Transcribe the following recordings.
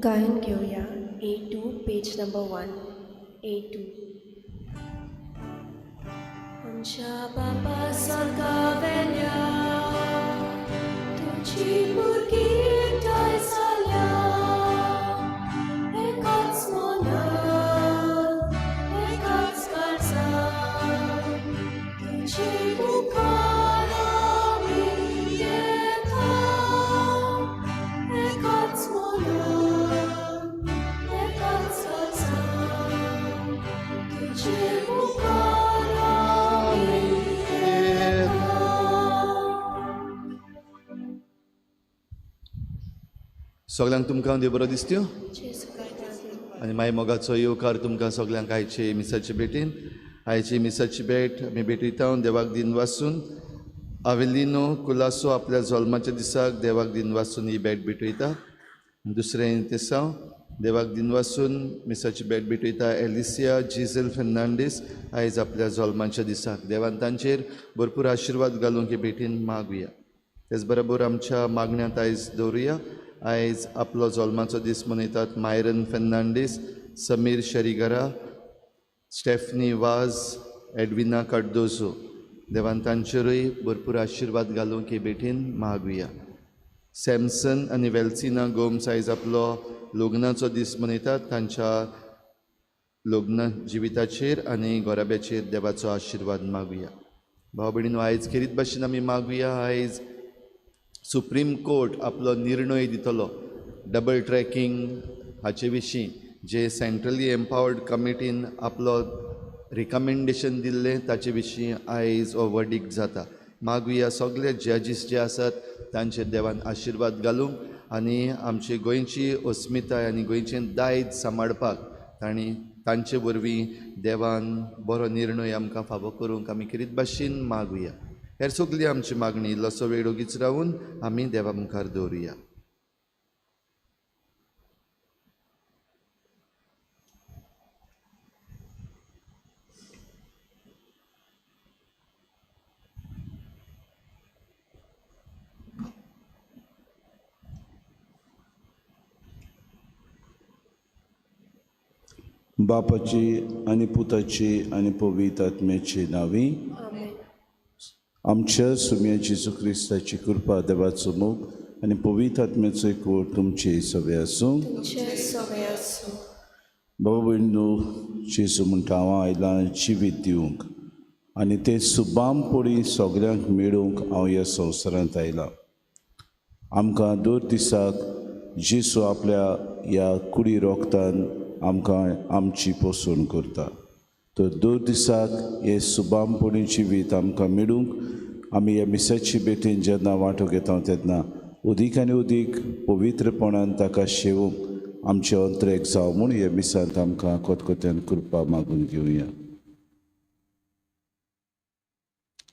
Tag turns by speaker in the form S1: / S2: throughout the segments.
S1: गायन घेवया A2 page number 1 A2. आमच्या बापा स्वर्गावेल्या तुजी भुरगीं एकठांय जाल्या एकाच मनान एकाच काळजान तुजे मुखार आमी येता एकाच मनान एकाच काळजान तुजे मुखार आमी येता.
S2: सगल्यांक तुमकां देव बरो दिसत्यो
S1: जेजू क्रायस्तान
S2: आनी मागीर मोगाचो येवकार तुमकां सगल्यांक आयचे मिसाचे भेटीन. आयची मिसाची भेट आमी भेटयता देवाक दिन वासून. आवेलिनो कुलासो आपल्या जल्माच्या दिसाक देवाक दिन वासून ही भेट भेटयता. दुसरें तेसांव देवाक दिन वासून मिसाची भेट भेटयता एलिसिया जिझेल फेर्नांडीस आयज आपल्या जल्माच्या दिसाक. देवान तांचेर भरपूर आशिर्वाद घालूंक ही भेटीन मागुया. तेच बरोबर आमच्या मागण्यांत आयज दवरुया. आयज आपलो जल्माचो दीस मनयतात मायरन फेर्नांडीस, समीर शरिगरा, स्टेफनी वाज, एडविना कार्दोजो. देवान तांचेरूय भरपूर आशिर्वाद घालूंक ही भेटीन मागुया. सॅमसन आनी वेल्सिना गोम्स आयज आपलो लग्नाचो दीस मनयतात. तांच्या लग्न जिविताचेर आनी घराब्याचेर देवाचो आशिर्वाद मागुया. भाव भयणीनो, आयज खेरीत भाशेन आमी मागुया. आयज सुप्रीम कोर्ट आपलो निर्णय दितलो डबल ट्रॅकिंग हाचे विशीं, जे सेंट्रली एम्पावर्ड कमिटीन आपलो रिकमेंडेशन दिल्लें ताचे विशीं आयज हो वर्डीक जाता. मागुया सगळे जजीस जे आसात तांचेर देवान आशिर्वाद घालूंक आनी आमची गोंयची अस्मिताय आनी गोंयचें दायज सांबाळपाक तांणी तांचे वरवीं देवान बरो निर्णय आमकां फावो करूंक आमी खेरीत भाशेन मागुया. हेर सगली आमची मागणी इल्लोसो वेळ ओगीच रावून आमी देवा मुखार दवरुया.
S3: बापाची आनी पुताची आनी पवित्र आत्म्याची नांवी. आमच्या सुम्या जेजू क्रिस्ताची कृपा, देवाचो मोग आनी पवित्र आत्म्याचो एकवट तुमचे सगळे आसूं. बाबा भयणीनो, जेजू म्हणटा हांव आयलां जिवीत दिवंक आनी तें सुबामपणी सगल्यांक मेळूंक हांव ह्या संवसारांत आयलां. आमकां दर दिसाक जेजू आपल्या ह्या कुडी रोगतान आमकां आमची पोसवण करता. तर दर दिसाक हे सुबामपणी जिवीत आमकां मेळूंक आमी ह्या मिसाची भेटीन जेन्ना वांटो घेता तेन्ना अदीक आनी अदीक पवित्रपणान ताका शेवूंक आमचे अंतरेक जावं म्हूण ह्या मिसांत आमकां कोतकोत्यान कृपा मागून घेवया.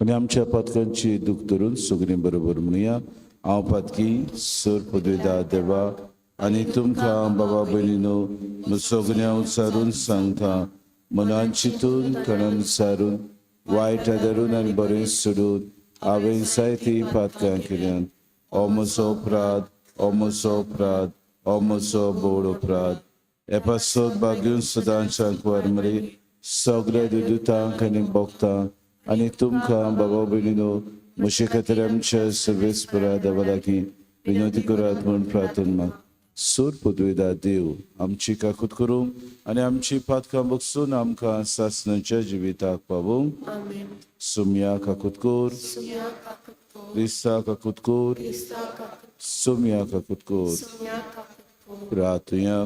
S3: आनी आमच्या पातकांची दूख धरून सगळीं बरोबर म्हणुया. हांव पातकी सर पदवेदा देवा आनी तुमकां बाबा भयणीनो सगळ्यां उच्चारून सांगता, मनान चिंतून कणान सारून वायट धरून आनी बरें सोडून हांवें जायतीं पातकां केल्यात. हो म्हजो अपराध, हो म्हजो अपराध, हो म्हजो बोड अपराध. हे पासत बागेवन सदांच्या कुवार सगळ्या दुतांक आनी भक्तांक आनी तुमकां बाबा भयणीनो म्हजे खातीर आमच्या सर्वेस्परा देवा लागीं विनवती करात म्हूण प्रार्थना माग. सोर पदवेदा देव आमची काकूत करूंक आनी आमची पातकां बगसून आमकां सासणाच्या जिविताक पावोवंक. सुम्या काकूत कर, क्रिस्ता काकूत कर, सुम्या काकूत कर. रातुया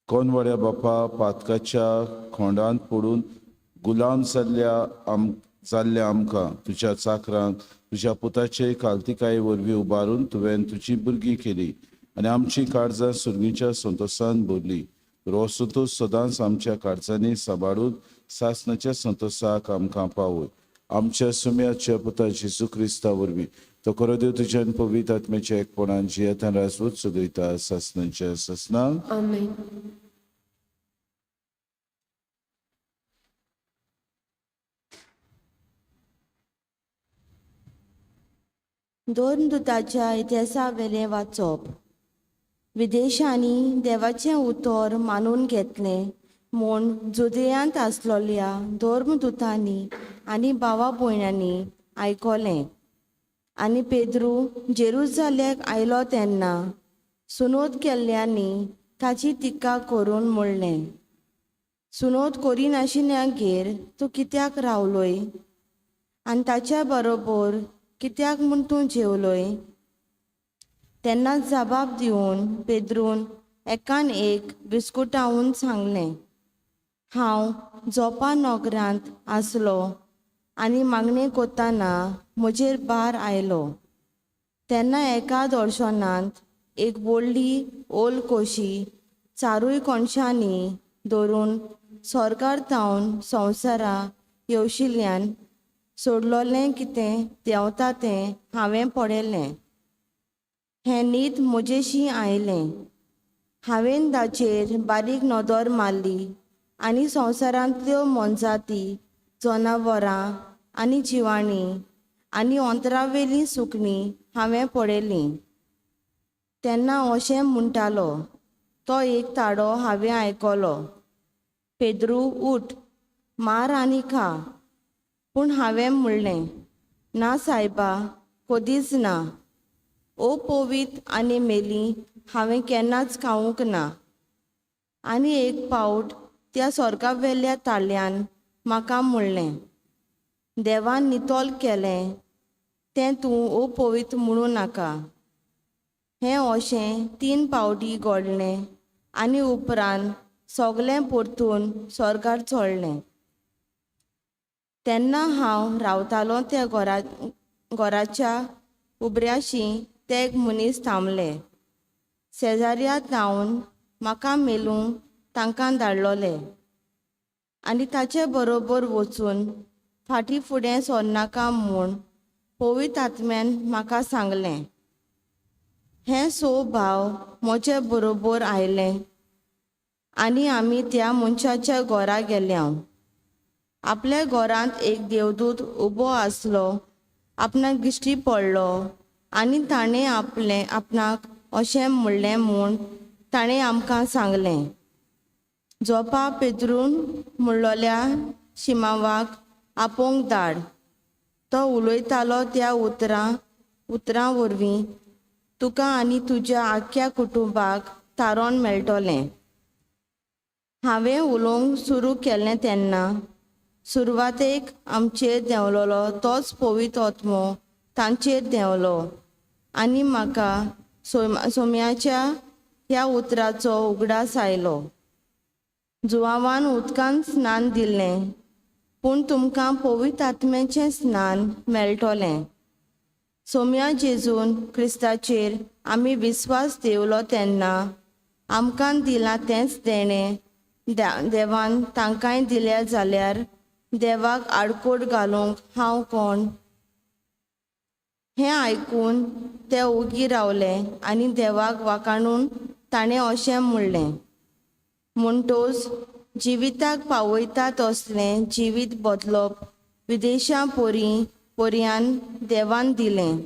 S3: कोनवाड्या बापा पातकाच्या खोंडांत पडून गुलाम जाल्ल्या आमकां तुज्या चाकरांक तुज्या पुताचे कालतिकाये वरवीं उबारून तुवें तुजी भुरगीं केली आनी आमची काळजां सुर्गीच्या संतोशान भरली. तर हो संतोश सदांच आमच्या काळजांनी सांबाळून सासणाच्या संतोशाक आमकां पावय. आमच्या सुम्याच्या पुता जेजू क्रिस्ता वरवीं तो खरो देव तुज्यान पवित्र आत्म्याच्या एकपणान जियेतान राजवत चलयता सासणाच्या सासणाक.
S1: आमेन.
S4: दोन दुताच्या इतिहासावेलें वाचप. विदेशांनी देवाचें उतर मानून घेतलें म्हूण जुदेयांत आसलोल्या धर्मदुतांनी आनी भावा भयणांनी आयकलें. आनी पेद्रू जेरुजाल्याक आयलो तेन्ना सुनोद केल्ल्यांनी ताची टिका करून म्हणलें, सुनोद करिनाशिल्ल्यांगेर तूं कित्याक रावलोय आनी ताच्या बरोबर कित्याक म्हूण तूं जेवलोय? तेन्ना जबाब दिवन पेद्रून एकान एक बिस्कुटावन सांगलें, हांव जोपा नगरांत आसलो आनी मागणें करतना म्हजेर बार आयलो. तेन्ना एका दर्शनांत एक व्हडली ओल कोशी चारूय कोणशांनी धरून सरकार थावन संवसारा येवशिल्ल्यान सोडलोलें कितें देंवता तें हांवें पळयलें. हें न्हीद म्हजेशी आयलें. हांवें ताचेर बारीक नदर मारली आनी संवसारांतल्यो मोनजाती, जनावरां आनी जिवाणीं आनी अंतरावेलीं सुकणीं हांवें पळयलीं. तेन्ना अशें म्हणटालो तो एक ताडो हांवें आयकलो, पेद्रू उठ, मार आनी खा. पूण हांवें म्हणलें, ना सायबा, कदीच ना. अपवित्र आनी मेली हांवें केन्नाच खावंक ना. आनी एक पावट त्या स्वर्गावेल्या ताळ्यान म्हाका म्हणलें, देवान नितळ केलें तें तूं अपवित्र म्हणूं नाका. हें अशें 3 पावटी घडलें आनी उपरांत सगळें परतून स्वर्गार चडलें. तेन्ना हांव रावतालो त्या घराच्या उबऱ्याशी ते मनीस थांबले. शेजाऱ्या थावन म्हाका मेलूंक तांकां धाडलोले आनी ताचे बरोबर वचून फाटीं फुडें सरनाका म्हूण पवित्र आत्म्यान म्हाका सांगलें. हे 6 भाव म्हजे बरोबर आयले आनी आमी त्या मनशाच्या घरा गेल्या. आपल्या घरांत एक देवदूत उबो आसलो, आपणाक दिश्टी पडलो आनी ताणें आपलें आपणाक अशें म्हणलें म्हूण ताणें आमकां सांगलें, जोपा पेद्रून म्हणलोल्या शिमावाक आपोवंक धाड. तो उलयतालो त्या उतरां वरवीं तुका आनी तुज्या आख्ख्या कुटुंबाक तारण मेळटलें. हांवें उलोवंक सुरू केलें तेन्ना सुरवातेक आमचेर देंवलोलो तोच पवित्र आत्मो तांचेर देंवलो आनी म्हाका सोम्याच्या ह्या उतराचो उगडास आयलो. जुवावान उदकान स्नान दिलें, पूण तुमकां पवित्र आत्म्याचें स्नान मेळटलें. सोम्या जेजून क्रिस्ताचेर आमी विस्वास देवलो तेन्ना आमकां दिलां तेंच देणें देवान तांकांय दिल्या जाल्यार देवाक आडकोट घालूंक हांव कोण? हें आयकून ते ओगी रावले आनी देवाक वाखाणून ताणें अशें म्हणलें, म्हणटोच जिविताक पावयता तसलें जिवीत बदलप विदेशां पोरयान देवान दिलें.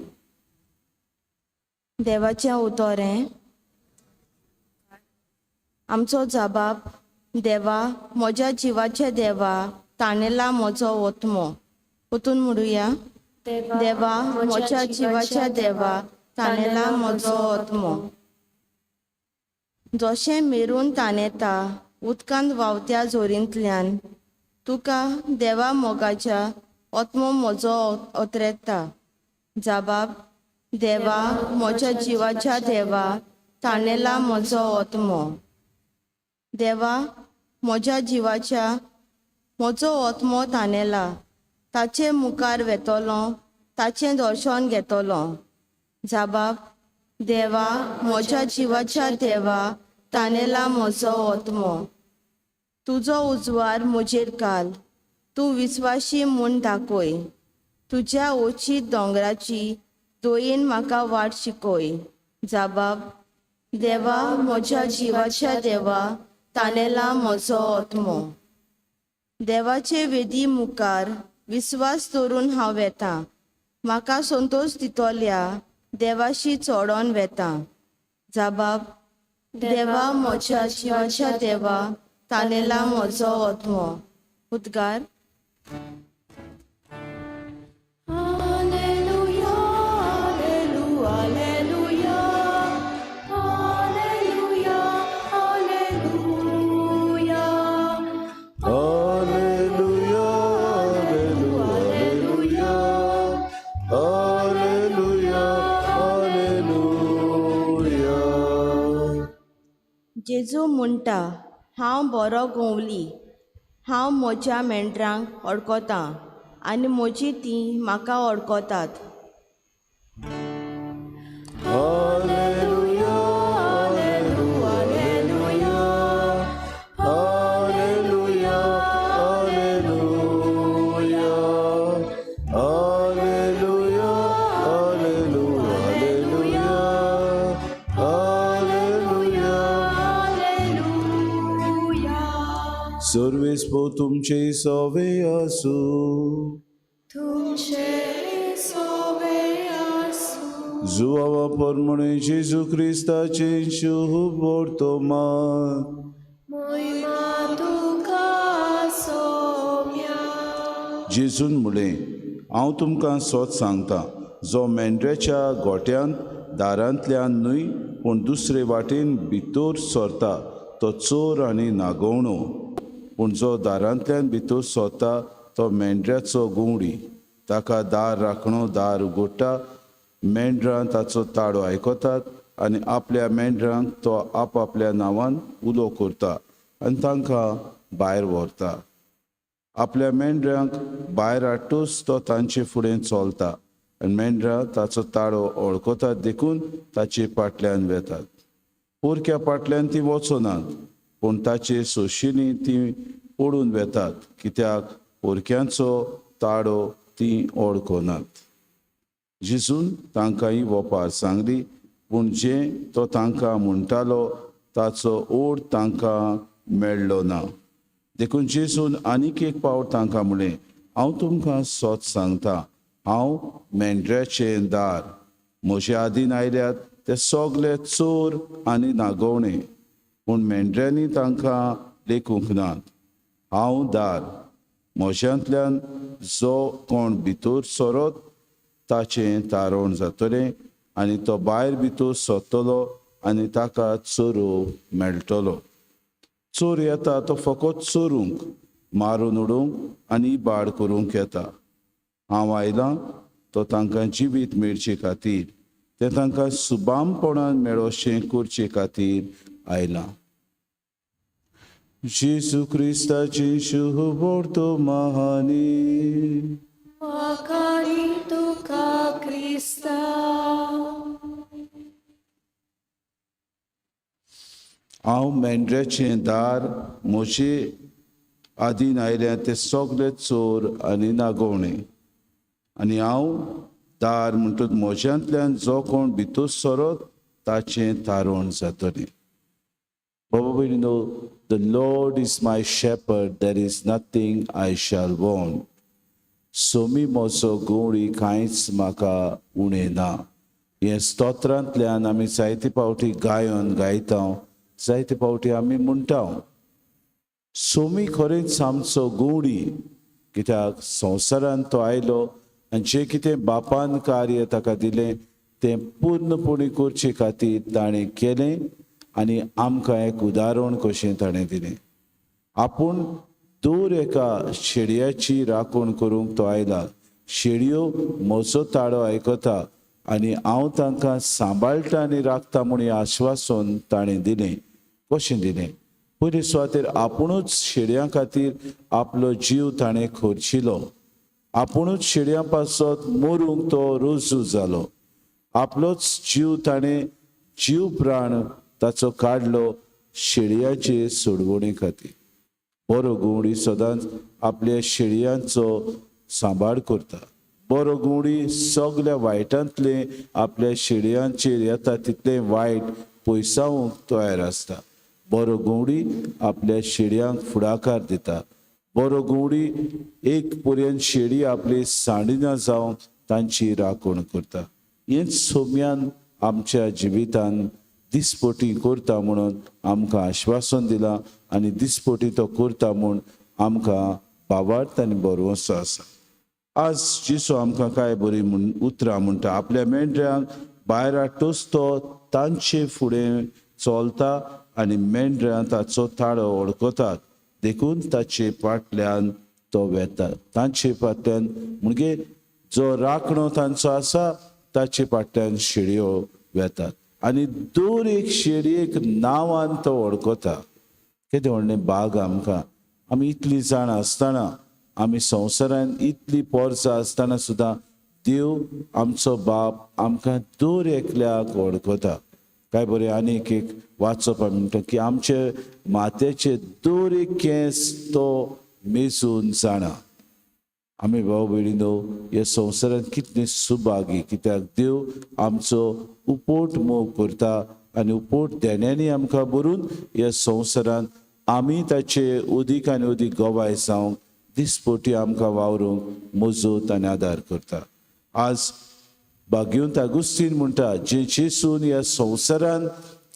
S4: देवाचें उतर हें. आमचो जबाब, देवा म्हज्या जिवाचे देवा, ताणेला म्हजो ओत्मो. परतून म्हणुया, देवा म्हज्या जिवाच्या देवा, ताणेला म्हजो ओत्मो. जशें मेरून ताणेता उदकांत व्हांवत्या जोरींतल्यान तुका देवा मोगाच्या ओत्मो म्हजो ओतरेता. जबाब, देवा म्हज्या जिवाच्या देवा, ताणेला म्हजो ओत्मो. देवा म्हज्या जिवाच्या म्हजो ओत्मो ताणेला, ताचे मुखार वेतलो, ताचें दर्शन घेतलो. जबाब, देवा म्हज्या जिवाच्या देवा, ताणेला म्हजो ओत्मो. तुजो उजवार म्हजेर घाल, तूं विस्वाशी म्हूण दाखय. तुज्या ओची दोंगराची दोयेन म्हाका वाट शिकय. जबाब, देवा म्हज्या जिवाच्या देवा, ताणेला म्हजो ओत्मो. देवाचे वेदी मुखार विस्वास दवरून हांव वेतां, म्हाका संतोश दितल्या देवाशी चोडोन वेता. जबाब, देवा म्हज्या जिवाच्या देवा तानेला म्हजो आत्मो. उद्गार.
S1: Alleluia, Alleluia, Alleluia, Alleluia,
S3: Alleluia, Alleluia, Alleluia, Alleluia.
S4: जेजू म्हणटा, हांव बरो गोवली, हांव म्हज्या मेंढरांक वळखतां आनी म्हजी तीं म्हाका वळखतात.
S3: Alleluia, Alleluia, Alleluia, Alleluia, Alleluia, Alleluia, Alleluia.
S1: Alleluia.
S3: सर्वेस्पो तुमचे सवे आसूं.
S1: तुमचे सोवे आसूं.
S3: जुआवा परमणे जेजू क्रिस्ताचे शुभ वर्तमान.
S1: मोहिमा तुका सोम्या.
S3: जेजून म्हणलें, हांव तुमकां सोत सांगता, जो मेंढऱ्याच्या गोट्यांत दारांतल्यान न्हय पूण दुसरे वाटेन भितर सरता तो चोर आनी नागोवणो. पूण जो दारांतल्यान भितर सरता तो मेंढऱ्याचो गुंवडी. ताका दार राखणो दार उगडटा. मेंढरां ताचो ताळो आयकतात आनी आपल्या मेंढरांक तो आपआपल्या नांवान उलो करता आनी तांकां भायर व्हरता. आपल्या मेंढरांक भायर हाडटूच तो तांचे फुडें चलता आनी मेंढरां ताचो ताळो वळखतात, देखून ताचे फाटल्यान वेतात. पोरक्या फाटल्यान ती वचनात, पूण ताचे सोंशिनी ती पडून वेतात, कित्याक पोरक्यांचो ताळो ती वळखनात. जेजून तांकां ही वोपार सांगली, पूण जें तो तांकां म्हणटालो ताचो ओड तांकां मेळ्ळो ना. देखून जेजून आनीक एक पावट तांकां म्हणलें, हांव तुमकां सोत सांगता, हांव मेंढऱ्याचें दार. म्हजे आदीन आयल्यात ते सगले चोर आनी नागोवणे, पूण मेंढऱ्यांनी तांकां लेखूंक नात. हांव दार, म्हज्यांतल्यान जो कोण भितर सरत ताचें तारण जातलें आनी तो भायर भितर सरतलो आनी ताका चोरूंक मेळटलो. चोर येता तो फकत चोरूंक, मारून उडोवंक आनी इबाड करूंक येता. हांव आयलां तो तांकां जिवीत मेळचे खातीर, तें तांकां सुबामपणान मेळोशें करचे खातीर आयलां. जेजू क्रिस्ताची शुभ वर्तमानी.
S1: वाखाणी तुका क्रिस्ता.
S3: हांव मेंढऱ्याचें दार, म्हजे आदीन आयल्या ते सगले चोर आनी नागोवणे, आनी हांव दार म्हणटूच म्हज्यांतल्यान जो कोण भितर सरत ताचें तारण जातलें. बाबा भयणीनो, the Lord is my shepherd, there is nothing I shall want. Somi म्हजो गवळी, कांयच म्हाका उणें ना. हें स्तोत्रांतल्यान आमी जायते फावटी गायन गायता, जायते फावटी आमी म्हणटा. सोमी खरेंच आमचो गवळी, कित्याक संवसारांत तो आयलो आनी जें कितें बापान कार्य ताका दिलें तें पूर्णपणी करचे खातीर ताणें केलें आनी आमकां एक उदाहरण कशें ताणें दिलें. आपूण दर एका शेडयाची राखण करूंक तो आयला. शेडयो म्हजो ताळो आयकता आनी हांव तांकां सांबाळटा आनी राखता म्हूण हें आश्वासन ताणें दिलें. कशें दिलें? पयले सुवातेर आपुणूच शेडयां खातीर आपलो जीव ताणें खर्चिलो. आपुणूच शेडयां पासत मरूंक तो रुजू जालो. आपलोच जीव ताणें जीव प्राण ताचो काडलो शेडयाचे सोडवणे खातीर. बरो गुवडी सदांच आपल्या शेळयांचो सांबाळ करता. बरो गुवडी सगल्या वायटांतलें आपल्या शेळयांचेर येता तितलें वायट पयसावंक तयार आसता. बरो गुवडी आपल्या शेळयांक फुडाकार दिता. बरो गुवडी एक पर्यंत शेळी आपली सांडिना जावंक तांची राखण करता. हेंच सोम्यान आमच्या जिवितान दिसपटी करता म्हणून आमकां आश्वासन दिलां आनी दिसपटी तो करता म्हूण आमकां भावार्थ आनी भरवंसो आसा. आज जेजू आमकां काय बरी म्हूण उतरां म्हणटा, आपल्या मेंढऱ्यांक भायर हाडटूच तो तांचे फुडें चलता आनी मेंढऱ्यां ताचो ताळो वळखतात, देखून ताचे फाटल्यान तो वेता. तांचे फाटल्यान म्हणजे जो राखणो तांचो आसा ताचे फाटल्यान शेळयो वेतात आनी दर एक शेळयेक नांवान तो वळखता. केदें व्हडलें बाग आमकां, आमी इतलीं जाणां आसतना, आमी संवसारान इतली पोरसां आसतना सुद्दां देव आमचो बाप आमकां दर एकल्याक वळखता. काय बरें आनीक एक वाचप आमी म्हणटा की आमचे माथ्याचे दर एक केंस तो मेजून जाणा. आमी भाव भयणीनो ह्या संवसारांत कितले सुभागी, कित्याक देव आमचो उपोट मोग करता आनी उपोट देण्यांनी आमकां भरून ह्या संवसारांत आमी ताचे उदीक आनी उदीक गवाय जावंक दिसपटी आमकां वावरूंक मजत आनी आदार करता. आज भाग्यवंत आगुस्तीन म्हणटा, जे जेसून ह्या संवसारान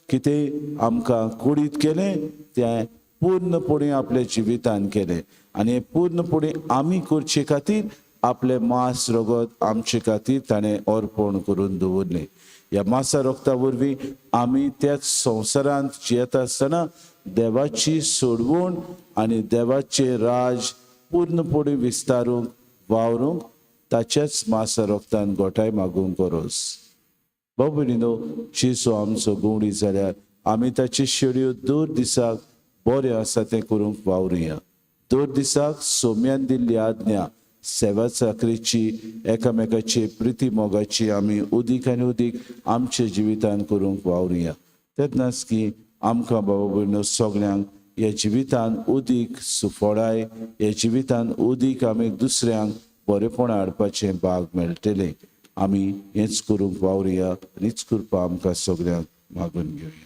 S3: कितें आमकां कुडीत केलें तें पूर्णपणे आपल्या जिवितान केलें आनी हें पूर्णपणे आमी करचे खातीर आपलें मांस रगत आमचे खातीर ताणें अर्पण करून दवरलें. ह्या मांसा रगता वरवीं आमी त्याच संवसारांत जियेता आसतना देवाची सोडवण आनी देवाचें राज पूर्णपणे विस्तारूंक वावरूंक ताच्याच मांसा रगतान गोठाय मागूंक गरज. भाव भयणीनो, जेजू आमचो गवडी जाल्यार आमी ताची शेळयो दर दिसाक बरें आसा तें करूंक वावरुया. दर दिसाक सोम्यान दिल्ली आज्ञा सेवा चाकरीची एकामेकाची प्रिती मोगाची आमी उदीक आनी उदीक आमच्या जिवितान करूंक वावरुया. तेन्नाच की आमकां बाबा भयणो सगळ्यांक ह्या जिवितान उदीक सुफळाय, ह्या जिवितान उदीक आमी दुसऱ्यांक बरेपण हाडपाचें भाग मेळटलें. आमी हेंच करूंक वावरुया आनी हीच कृपा आमकां सगळ्यांक मागून घेवया.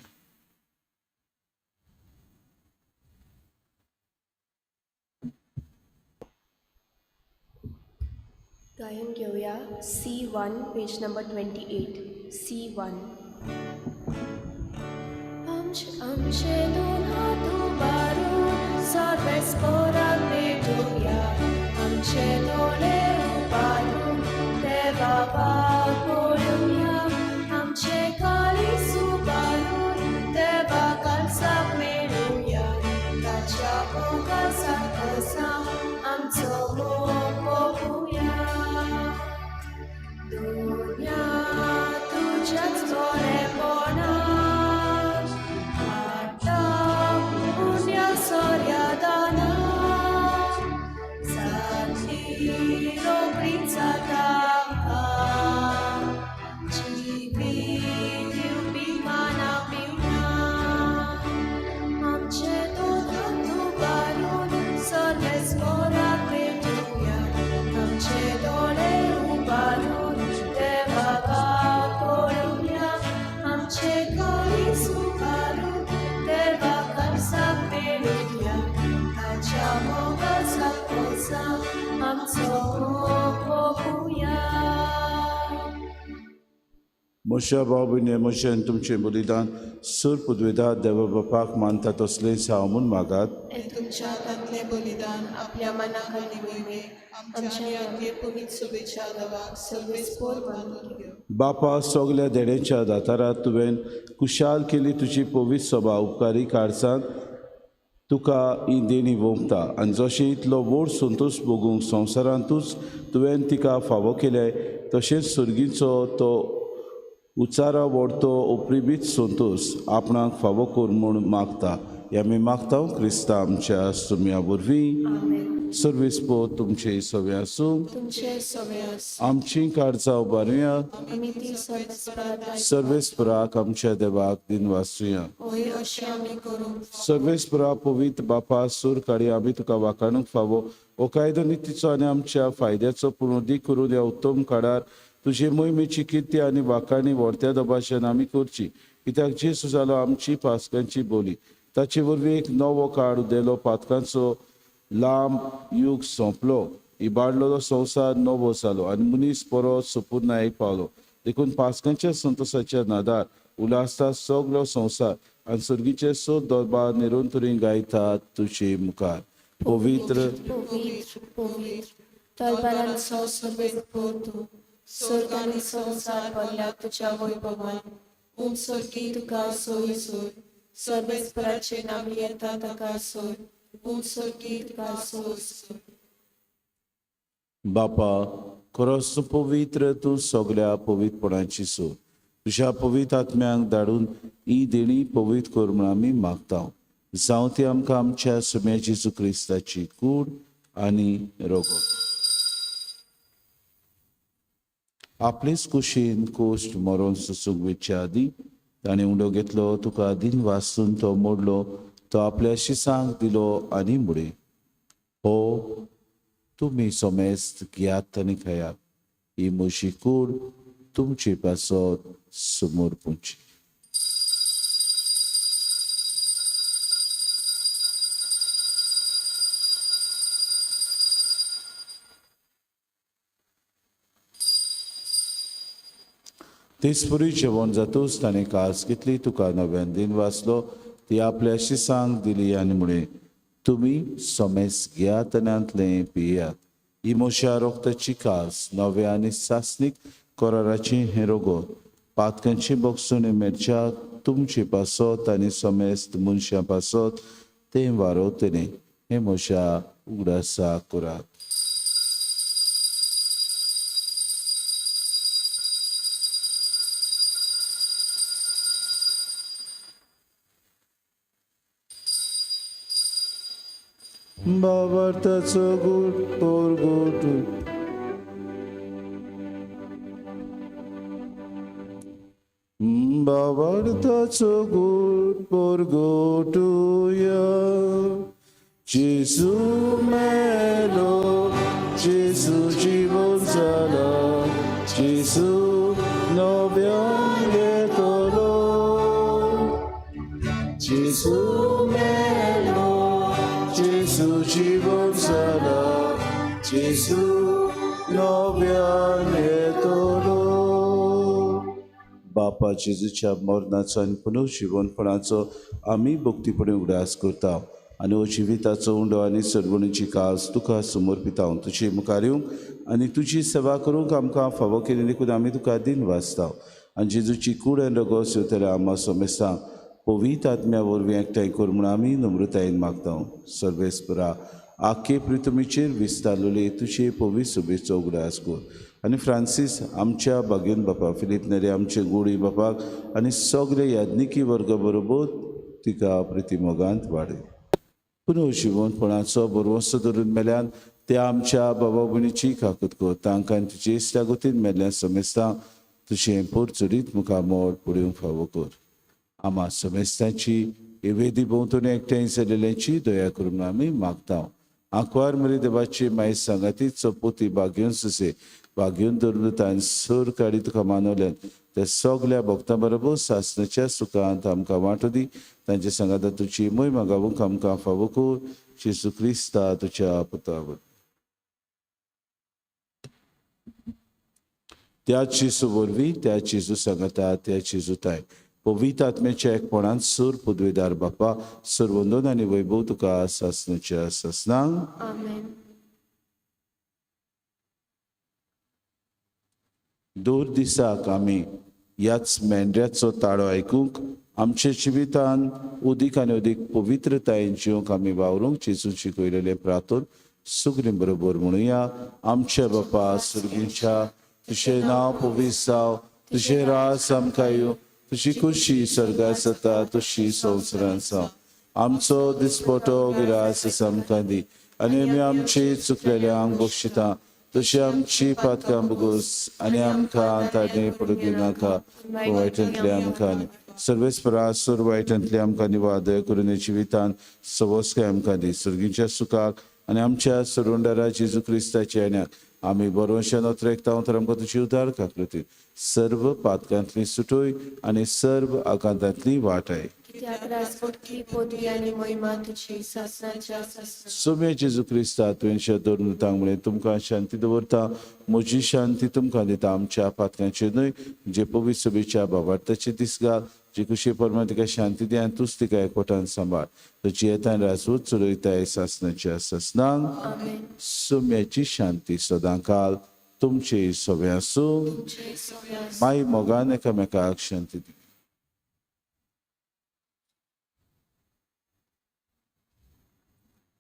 S1: गायन घेवया C1 page number 28. C1. आमचे दोन हात उबारून सर्वेस्पोराक भेटुया, आमचे दोळे उबारून देवा बाप पळोवया, आमचे काळीज उबारून देवा काळजाक मेळुया, ताच्या मोगा सारकोसा आमचो मोग पळोवया. दुनिया तुज्याच बरेपणान हाडटा पुण्या सोऱ्या दानान, जातली रोखडीच जाता आमकां, जिवीत दिवपी माना पिवना. आमचे दोन हात उबारून सर्वेस्पोराक भेटुया, आमचे दोळे उबारून देवा बाप पळोवया, आमचे काळीज उबारून देवा काळजाक मेळुया, ताच्या मोगा सारकोसा आमचो मोग पळोवया.
S3: म्हज्या भाव भयणी, म्हजें आनी तुमचें बलिदान सूर पुदवेदा देवा बापाक मानता तसलेंच हांव म्हूण मागात.
S5: तुमच्या हातांतलें बलिदान आपल्या मनाक आनी मोहिमेक आमच्या आनी आमगे पुनीत शुभेच्छा देवाक सर्वेस्पोर मानून घेवं.
S3: बापा, सगल्या देण्याच्या दातारात तुवें कुशाल केली तुजी पवित्र सभा उपकारी कारसान तुका ही देणी वोंपता आनी जशें इतलो व्हड संतोश भोगूंक संवसारांतूच तुवें तिका फावो केलें, तशेंच सर्गीचो तो उचारा व्हडतो उपरिबीत संतोश आपणाक फावो कर म्हूण मागता. हे आमी मागता क्रिस्ता आमच्या सुम्या वरवीं. सर्वीस पो तुमचे सगळें आसूं,
S5: तुमचे सगळे आसूं.
S3: आमची काळजां उबारुया,
S5: आमी ती सर्वेस्पराक
S3: सर्वेस्पराक आमच्या देवाक दिन वाचुया.
S5: होय अशें आमी करूंक
S3: सर्वेस्परा पवित्र बापा, सूर काडी आमी तुका वाखाणूंक फावो हो कायदो नितीचो आनी आमच्या फायद्याचो पुनरुद्दी करून ह्या उत्तम काळार तुजे मोहिमेची किर्ती आनी वाखाणी व्हरत्या दबाशेन आमी करची. कित्याक जेजू जालो आमची पास्कांची बोली, ताचे वरवीं एक नवो काळ उदेलो, पातकांचो लांब युग सोंपलो, इबाडलेलो संवसार नवो जालो आनी मनीस परत सुपुर्णायेक पावलो. देखून पास्कांच्या संतोशाच्या नादार उल्हासता सगलो संवसार आनी सर्गीचे स दरबार निरंतरी गायतात तुजे मुखार. पवित्र
S1: पवित्र पवित्र दरबारांचो सर्वेस्पोर तूं, स्वर्ग आनी संवसार भरल्या तुज्या वैभवान. उंच स्वर्गी तुका सोय सोय, सर्वेस्पराचे नामी येता ताका सोय, उंच स्वर्गी तुका सोय सोय.
S3: बापा, खरोच तूं पवित्र, तूं सगल्या पवित्रपणाची सोय. तुज्या पवित्र आत्म्यांक धाडून ही देणी पवित्र कर म्हूण आमी मागता. जावं ती आमकां आमच्या सुम्या जेजू क्रिस्ताची कूड आनी रगत. आपलेच कुशीन कोश्ट मरोन सोसूंक वचच्या आदीं ताणें उंडो घेतलो, तुका दिन वाचून तो मोडलो, तो आपल्या शिसांक दिलो आनी मुडे, हो तुमी सोमेस्त घेयात आनी खायात, ही म्हजी कूड तुमचे पासत समर्पूची. तेचपरी जेवण जातूच ताणें कास घेतली, तुका नव्यान दिन वाचलो, ती आपल्या शिसांक दिली आनी म्हळें, तुमी सोमेस घेयात आनी हांतलें पियात, ही म्हज्या रोगताची कास, नव्या आनी सासणीक कराराचें हें रोगत, पातकांची बोगसणी मेळच्या तुमचे पासत आनी समेस्त मनशां पासत तें वारोवतलें, हें म्हज्या उगडासा करात. बाबार्थाचो गुट पोरगोट बाबार्थाचो गुट पोरगोटुया. जेजू मेलो, जेजू जिवन जाला, जेजू नव्यान येतलो. जेजू मेलो, जेजू जिवन जाला, जेजू नव्यान येतलो. बापा, जेजूच्या मरणाचो आनी पुनर्जिवनपणाचो आमी भक्तीपणे उगडास करता आनी हो जिविताचो उंडो आनी सर्वणीची कास तुका समर्पिता. तुजे मुखार येवंक आनी तुजी सेवा करूंक आमकां फावो केली देखून आमी तुका दिन वाचता. आनी जेजूची कूड आनी रगत येवतल्या आमा समेस्तांक पवित्र आत्म्या वरवीं एकठांय कर म्हूण आमी नम्रतायेन मागता. सर्वेस्परा, आखे प्रितमीचेर विस्तारलेले तुजे पवित्र सुबेचो उगडास कर आनी फ्रांसीस आमच्या बागेन बापा, फिलीप नेरे आमचे गोडी बापाक आनी सगळे याज्ञिकी वर्ग बरोबर तिका प्रितीमोगांत वाडय. पुनर्जिवनपणाचो बरवंसो धरून मेल्यान त्या आमच्या बाबा भयणीची काकूत कर, तांकां तुजे इश्टा गोतीन मेल्ल्या समेस्तांक तुजें पोरचुरीत मुखामोड पळोवंक फावो कर. आमा समेस्तांची हे वेदी भोंवतणी एकठांय जाल्ल्याची दया करून आमी मागता. आंकवार मरे देवाची माय सांगाती चपोती बागेवन सुसे बागेवन धरून तांणी सर काडी तुका मानवल्यान त्या सगल्या भक्तां बरोबर सासणाच्या सुखांत आमकां वांटो दी. तांचे सांगाता तुजी मोहिमा गावूंक आमकां फावो कर. जेजू क्रिस्ता तुज्या पुता वरवीं. त्या जेजू वरवीं, त्या जेजू सांगाता, त्या जेजू ताय पवित्र आत्म्याच्या एकपणान सूर पदवेदार बापा, सर्वंदन आनी वैभव तुका सासणाच्या सासणांक.
S1: आमेन.
S3: दर दिसाक आमी ह्याच मेंढ्याचो ताळो आयकूंक आमच्या जिवितान उदीक आनी उदीक पवित्रतायेन जिवंक आमी वावरूंक जेजून शिकयलेलें प्रार्थन सगळीं बरोबर म्हणुया. आमच्या बापा सर्गीच्या, तुजें नांव पवित्र जावं, तुजें राज आमकां येवं, तुजी खुशी सर्गात जाता तशी संवसारांत जावं. आमचो दिसपटो गिरास आमकां दी आनी आमी आमची चुकलेल्यांक बक्षिता तशी आमची पातकां बगोस आनी आमकां ताणे पडूंक दिनाका, वायटांतले आमकां न्ही. सर्वेस्परा, सोर वायटांतले आमकां निवाद करून जिवितान सवस्काय आमकां दी. सर्गीच्या सुखाक आनी आमच्या सरुंडारा जेजू क्रिस्ताच्या येण्याक आमी बरोवशान अत्रेकता तर आमकां तुजी उदार काकृती सर्व पातकांतली सुटोय आनी सर्व आकांतांतली वाटाय.
S1: कित्याक राजवटकी पदवी आनी महिमा तुजी सासणाच्या सासणा.
S3: सोम्या जेजू क्रिस्ता, तुवें शेदोर तांक म्हळें, तुमकां शांती दवरता, म्हजी शांती तुमकां दिता. आमच्या पातकांचेर न्हय, जे पवित्र सभेच्या बाबार्थाचे दीस घाल, जे कुशे परमा तिका शांती दी आनी तूच तिका एकवटान सांबाळ. तुजी येता आनी राजवट चलयताय सासणाच्या सासणांक.
S1: आमेन.
S3: सोम्याची शांती सदांकाल तुमचे सगळे आसूं.
S1: तुमचे सगळे आसूं.
S3: माई मोगान एकामेकाक शांती दी.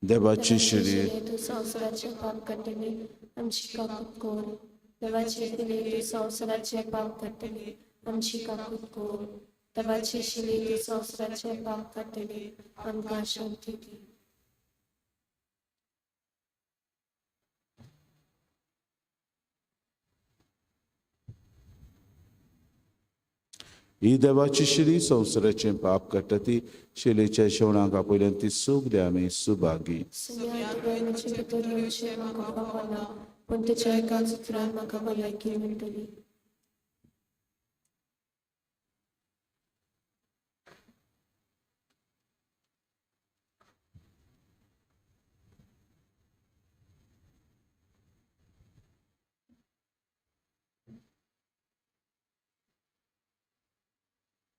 S3: देवाची शिरी
S1: तूं संवसाराचें पाप काडटली, आमची काकूत कर. देवाचे शिले तूं संवसाराचें पाप काडटली, आमची काकूत कर. देवाचे शिले तूं संवसाराचें पाप काडटली, आमकां शांती दी.
S3: ही देवाची शिरी संवसाराचें पाप काडटा ती शिलेच्या शेवणाक आपयल्यान ती सगळी आमी सुभागी.
S1: सुम्या, तुवें म्हजे भितर येवचें म्हाका फावना, पूण तुज्या एकाच उतरान म्हाका भलायकी मेळटली.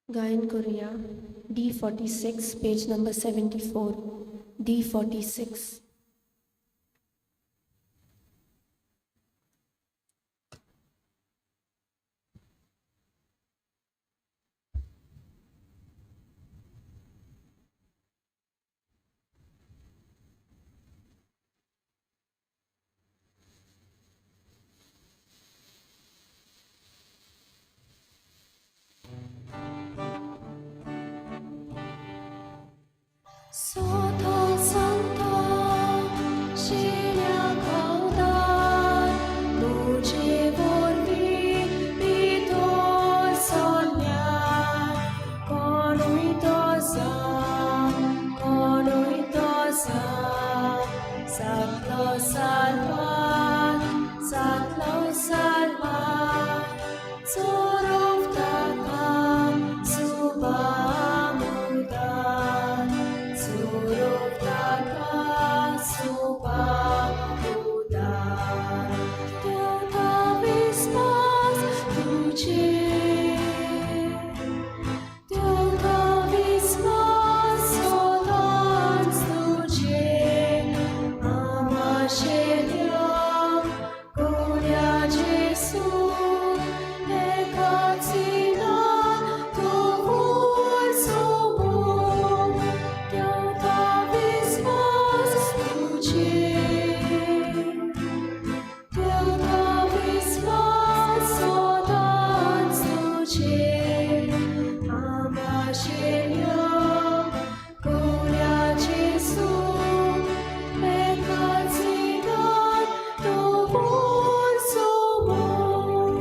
S1: गायन करूया D46, page number 74, D46.
S5: Sota Santa, शिल्या खावदार, तुजे वरवीं भितर सरल्यार, कोणूय तो जा, कोणूय तो जा, जातलो साल्वार, जातलो साल्वार, चोरोव ताका सुबामुदार, चोरोव ताका सुबामुदार. देवता विस्वास तुजेर, देवता विस्वास सदांच तुजेर, आमाशेल्या कोड्या जेसू, एकाच नांव दवर सोबून, देवता विस्वास तुजेर, देवता विस्वास सदांच तुजेर, आमाशेल्या कोड्या जेसू, एकाच नांव दवर सोबून.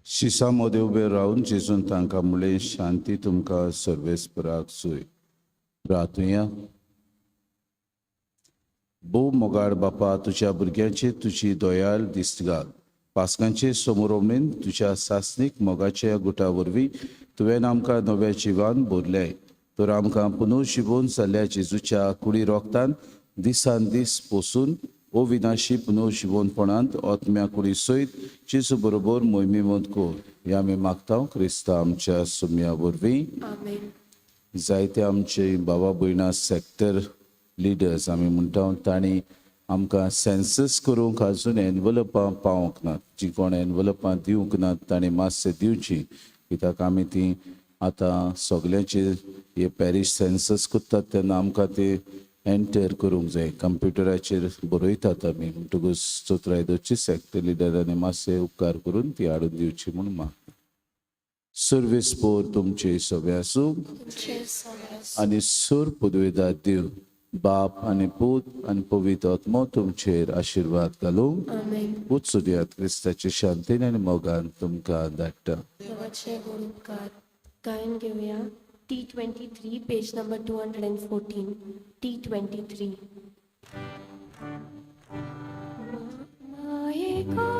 S3: शिसा मदें उबें रावन जेजून तांकां म्हणलें, शांती तुमकां सर्वेस्पराक सोय. प्रार्थुया. भोव मोगाळ बापा, तुज्या भुरग्यांचे तुजी दयाळ दिस्त घाल. पासकांचे समोरोमणीन तुज्या सासणीक मोगाच्या गुटा वरवीं तुवें आमकां नव्या जिवान भरलें, तर आमकां पुनर्जिवोन जाल्ल्या जेजूच्या कुडी रोगतान दिसान दीस पोसून अविनाशी पुनर्जिवोनपणांत आत्म्या कुडी सयत जेजू बरोबर मोहिमेवंत कर, हें आमी मागता क्रिस्ता आमच्या सुम्या वरवीं.
S1: आमेन.
S3: जायते आमचे बाबा भयणां सॅक्टर लिडर्स आमी म्हणटा, तांणी आमकां सेन्सस करूंक आजून एनवलपां पावोंक नात. जीं कोण एनवलपां दिवंक नात तांणी मातशें दिवचीं, कित्याक आमी तीं आतां सगल्यांचे हे पॅरीश सेन्सस करतात तेन्ना आमकां ते एंटर करूंक जाय, कंप्युटराचेर बरयतात आमी. म्हणटकूच चोत्राय दवरची सॅक्टर लिडरांनी मातशें उपकार करून ती हाडून दिवची म्हूण मागता. सर्वीस पोर तुमचे सगळे आसूं
S1: तुमचे सगळे आसूं.
S3: आनी सूर पुदवेदार देव बाप आनी पूत आनी पवित्र आत्मो तुमचेर आशिर्वाद घालूं.
S1: आमेन.
S3: उत्सुदयात क्रिस्ताचे शांतीन आनी मोगान तुमकां धाडटा.
S1: देवाचे व्हड उपकार. गायन घेवया T 23, page number 214, T 23. माये.